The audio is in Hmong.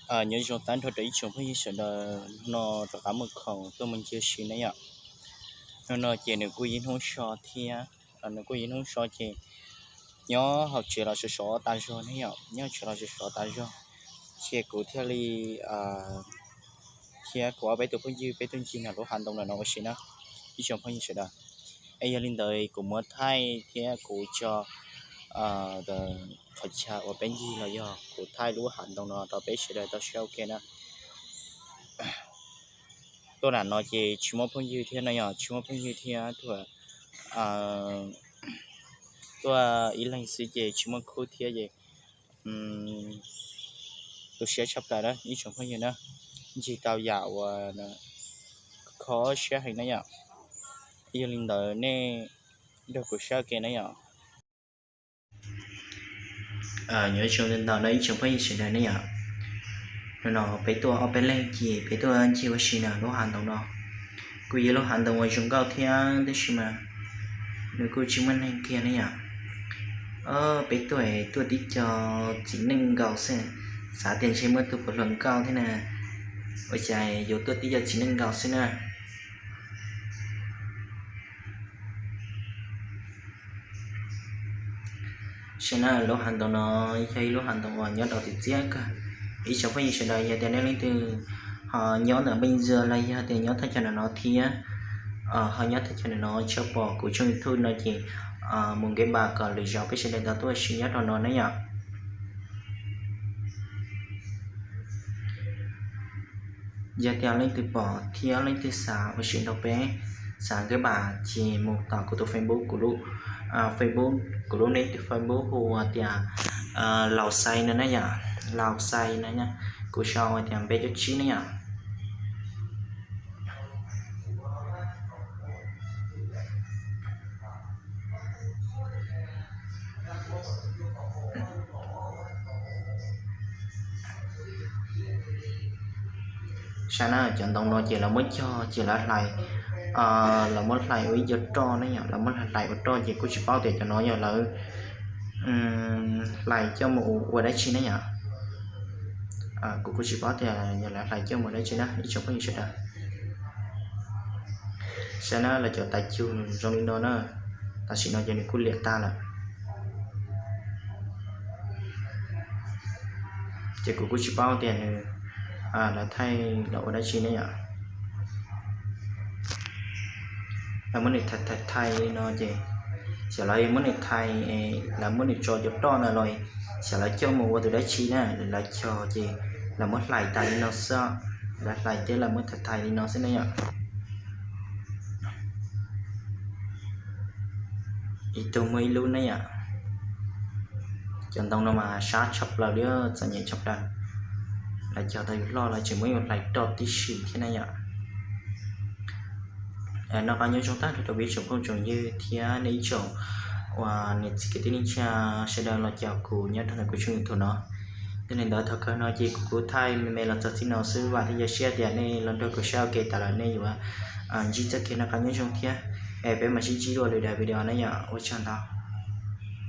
Nyob zoo tag nrho rau ib tsoom phooj ywg sawv daws, no rov qab muaj khoom tuaj mus ncig ua si na yom. Hnub no ces nws kuj yog hnub so thiab, nws kuj yog hnub so ces nyob hauv tsev los sov sov tas zog ne yom, nyob hauv tsev los sov sov tas zog, ces kuv thiaj li thiab kuv ob peb tus phooj ywg peb tuaj ncig nram lub hav ntoo no ua si na, ib tsoom phooj ywg sawv daws. Es yog li ntawd kuv muab thaij thiab kuv tso qhov chaw uas peb ncig los yog kuv thaij lub hav ntoo no rau peb sawv daws tau saib ua ke na. Tuaj nram no ces tsis muaj phooj ywg thiab no yom, tsis muaj phooj ywg thiab, tuaj ib leeg xwb ces tsis muaj khub thiab ces tu siab tshaj plaws na ib tsoom phooj ywg na, ncig tau yam uas kho siab heev na yom. Yog li ntawd nej nrog kuv saib ua ke na yom. Nyob zoo ntau ntau no ib tsoom phooj ywg sawv daws ne yom. Hnub no peb tuaj ob peb leeg ces peb tuaj ncig ua si nram lub hav ntoo no. Kuj yog lub hav ntoo uas zoo nkauj thiab tab sis mas nws kuj tsis muaj neeg kiag ne yom. Peb tuaj tuaj tib co txiv neej nkaus xwb, xav tias ntshe muaj tus puav hluas nkauj thiab na, ua cas yuav tuaj tib co txiv neej nkaus xwb na. Saib na, lub hav ntoo no yog ib lub hav ntoo uas nyob rau txiv txiab kawg. Ib tsoom phooj ywg sawv daws yog tias nej leej twg ho nyob ntawm Npeej Ntxwg los yog tias nyob thaj chaw ntawm no thiab ho nyob thaj chaw ntawm no tshua pom kuv tshooj YouTube no ces mus nkeb npas kom lwm zaus peb sawv daws tau tuaj ua si nyob rau no na yom. Yog tias leej twg pom thiab leej twg xav ua si nrog peb, xav nkeb npas ces mus tom kuv tus Facebook, kuv lub, Facebook, kuv lub nick Facebook hu tias Laus Xais no na yom, Laus Xais no, kuv sau tias npe cuaj tsib na yom. Saib na, cov ntoo no ces lawv muab cog ces lawv hlais, lawv muab hlais ua ib co roj ne yom, lawv muab hlais ua roj ces kuj tsis paub tias cov no yog lawv hlais coj mus ua dab tsi ne yom. Kuv kuj tsis paub tias yog lawv hlais coj mus ua dab tsi na ib tsoom phooj ywg sawv daws. Saib na, lawv cov tais cug zoo li no na, tam sim no ces nws kuj liam tag lawm. Ces kuv kuj tsis paub tias nws lawv thaij los ua dab tsi ne yom. Lawv muab nws thaij thaij li no ces xyov lawv muab nws thaij, lawv muab nws tso cov roj no los xyov lawv coj mus ua tus dab tsi na, lawv cog ces lawv muab hlais tas li no xwb, lawv hlais thiab lawv muab thaij thaij li no xwb ne yom. Ib tug muaj ib lub ne yom. Cov ntoo no mas sab tshaj plaws li, txom nyem tshaj plaws. Lawv cog tau yus loj lawv tseem muab yus hlais roj tib si thiab na yom. Noj qab nyob zoo tag nrho rau peb ib tsoom phooj tsoom ywg thiab nej ib tsoom uas niam txiv kwv tij neej tsa sawv daws los caum kuv nyob rau ntawm kuv tshooj YouTube no. Yog li ntawd thaum kawg no ces kuv kuj thaij me me los txog txij no xwb, vam thiab cia siab tias nej los nrog kuv saib ua ke tas lawm nej yuav ntsib txoj kev noj qab nyob zoo thiab. Es peb mam sib ntsib dua lwm daim video na yom, ua tsaug ntau.